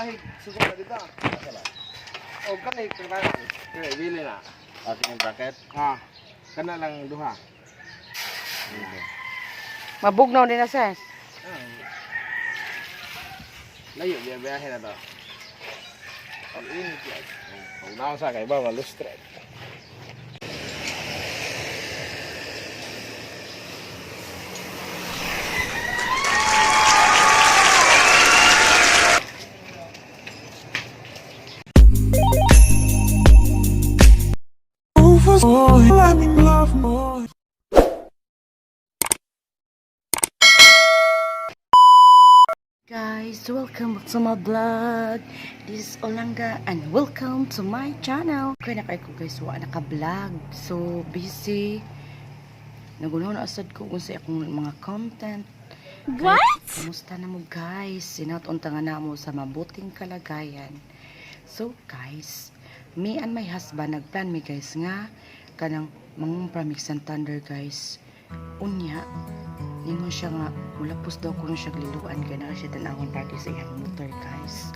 Ay, suko na dito. O kani kani. Kani bili na. Asa yung bracket? Ah. Kana lang duha. Mabugnaw din na, sis. Ah. Layo biya biyahe na to. Ang init yan. Ang nasa kay ba malustre. Guys, welcome back to my vlog. This is Olanga and welcome to my channel. Kaya na kayo ko, guys, wa naka-vlog. So busy. Nagunaw na asad ko kung sa akong mga content. What? Kumusta na mo, guys? Sinaut unta nga na mo sa mabuting kalagayan. So guys, me and my husband nagplan mi, guys, nga kanang mangumpra mig Santander, guys. Unya, ningon siya nga mulapos daw kuno siya liluan kay naa siya tan-awon party sa iyang motor, guys.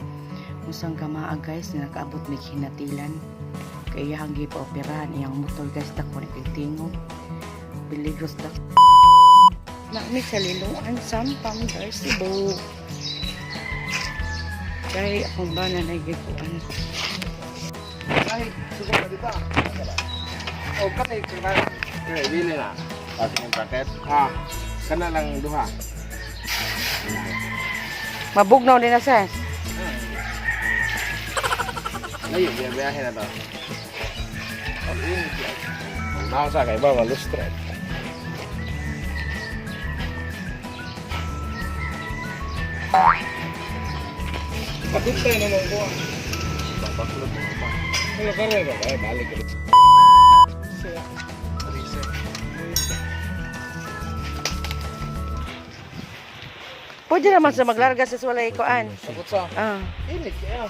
Musang gamaa, guys, nga nakaabot mig hinatilan kay iyang gipa-operahan iyang motor, guys, dako ni kay tingog. Peligros dak na mi sa Liloan, Santander, Cebu. Kay akong bana na gikuan. Ay, suko na dito. O kani kani. Kani bili na. Asa yung bracket? Ah. Kana lang duha. Mabugnaw din na, sis. Ah. Layo biya biyahe na to. Ang init yan. Ang nasa kay ba malustre. Pagkuntay naman ko. Baklot mo pa. Wala ka rin ba? Ay, balik ka. Pwede naman sa maglarga sa walay kuan. Takot sa Ah. init kaya.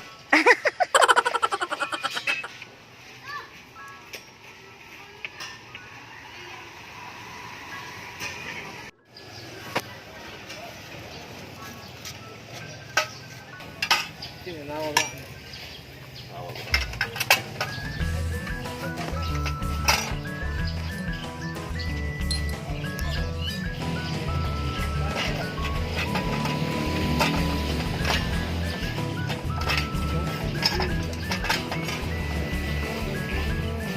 Tinanawa ba?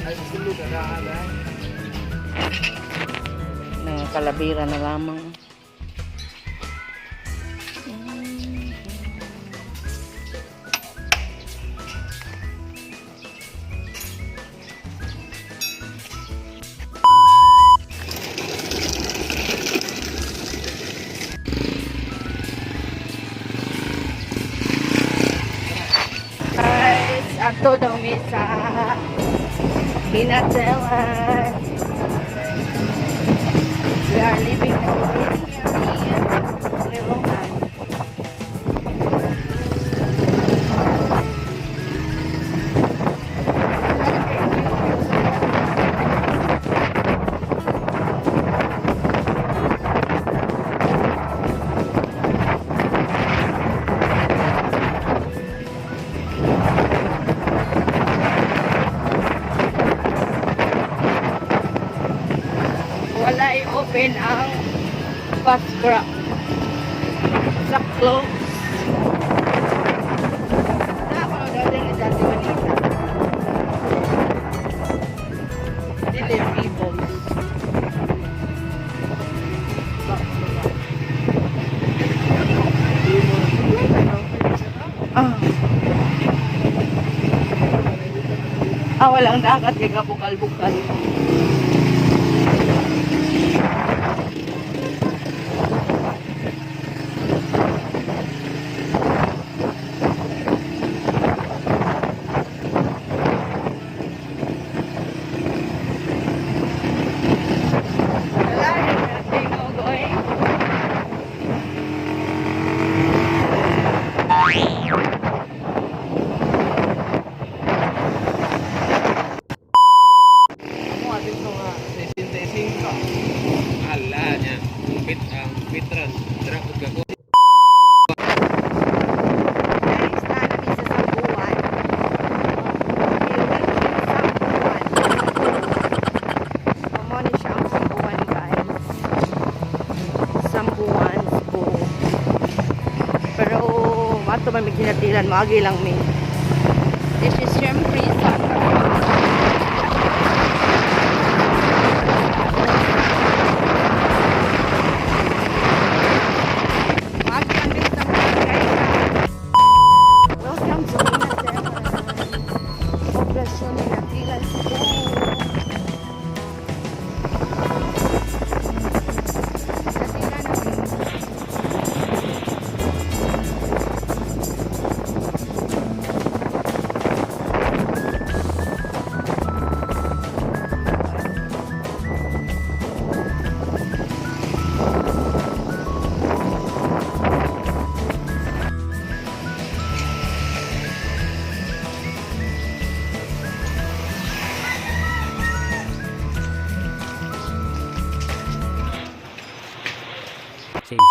Ay, gusto ka na, ala. Mga kalabira na lamang. Guys, ato daw mi sa Hinatelan. We are leaving the waiting area. Liloan. Wala i-open ang fast crack. Sa close. Na ako na dati dati Manila. Dili ribbons. Ah. Ah, walang dagat kay kabukal-bukal. Wala, tingog, oy. Amo atin sa mga 65. Ala niya. Pit ang Petras. Dra ug gako. Guys, Mato man mig Ginatilan, moagi lang mi. This is syempre sa Moagi lang mi sa barangay. Welcome to Ginatilan. Poblasyon Ginatilan Cebu. Ginatilan namin. 这一次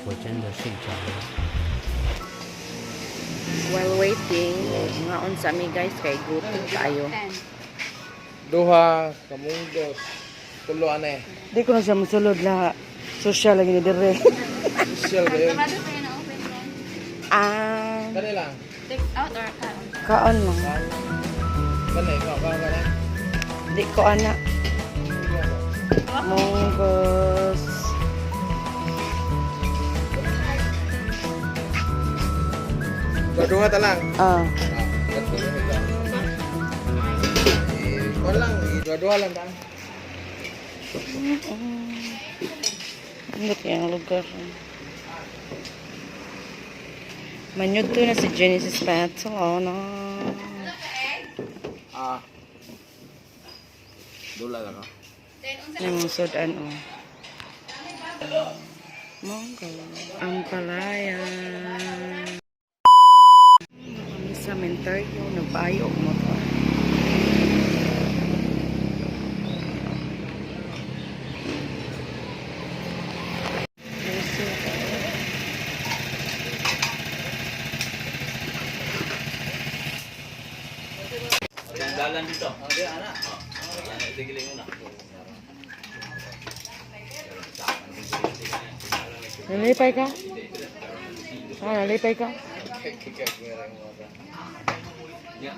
我真的睡着了。 While waiting, ngaon sa mi guys kay gutom kaayo. Duha, kamunggos, tulo ane. Di ko na siya musulod la. Social lagi ni dire. Social ba yun? Ah, Kani lang. Take out or kaon? Kaon lang. Kani, ikaw, kaon ka na. Di ko ana. Munggos. Duha ta lang. Ah, Ah, ikaw. Eh, kuwan lang, duha-duha lang ta. Hindi kaya ang lugar. Manyod to na si Genesis Patona. Ah. Dula lang ka. Yung sudan, oh. Monggo. Ang palaya. Kami sa Mentaryo, nagbayo og motor. Dalan dito. Oh, di ana. Oh, tigiling mo na. Nalipay ka? Ah, nalipay ka? Ya,